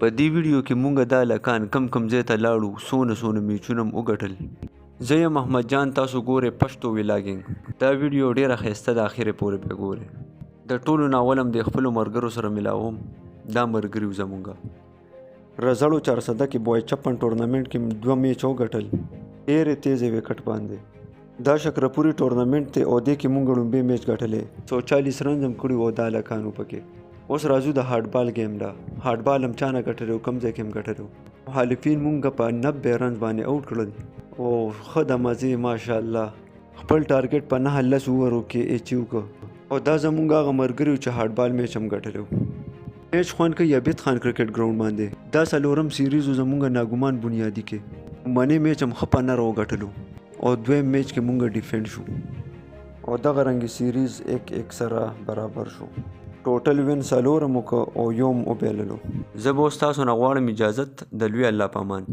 په دې ویډیو کې مونږ دا هلکان کم کم ځای ته لاړو، څونه څونه میچونه هم وګټل. زه یم احمد جان، تاسو ګورئ پښتو ویلاګینګ. دا ویډیو ډیره ښایسته ده، اخرې پورې به ګورئ. د ټولو نه اول هم د خپلو ملګرو سره ملاوم. دا ملګري وو زمونږ. رزړو چارسده کې بوای 56 ټورنمنټ کې دوه میچ وګټل، ډېرې تیزې وکټ باندې. دا شکرپوري ټورنمنټ دی او دې کې مونږ ړومبی میچ ګټلی، 140 رنز هم کړي وو دا هلکانو پکې. اوس راځو د هارډ بال ګیم له. هارډ بال هم چا نه ګټلی و، کوم ځای کې هم ګټلی و. مخالفین مونږ په 90 رنز باندې اوټ کړل او ښه د مزې ماشاءالله خپل ټارګټ په 9 10 اوورو کې اچیو کړ. او دا زمونږ هغه ملګري وو چې هارډ بال میچ هم ګټلی و. میچ خوند کوي عابد خان کرکټ ګراوند باندې. دا څلورم سیریز و زمونږ ناګمان بنیادي کې. لومړنی میچ هم ښه په نره وګټلو او دویم میچ کې مونږ ډیفینډ شو او دغه رنګ سیریز 1-1 سره برابر شو. ټوټل وین څلور هم وکړ او یو هم وبایللو. زه به اوس تاسو نه غواړم اجازت، د لوی الله په امان.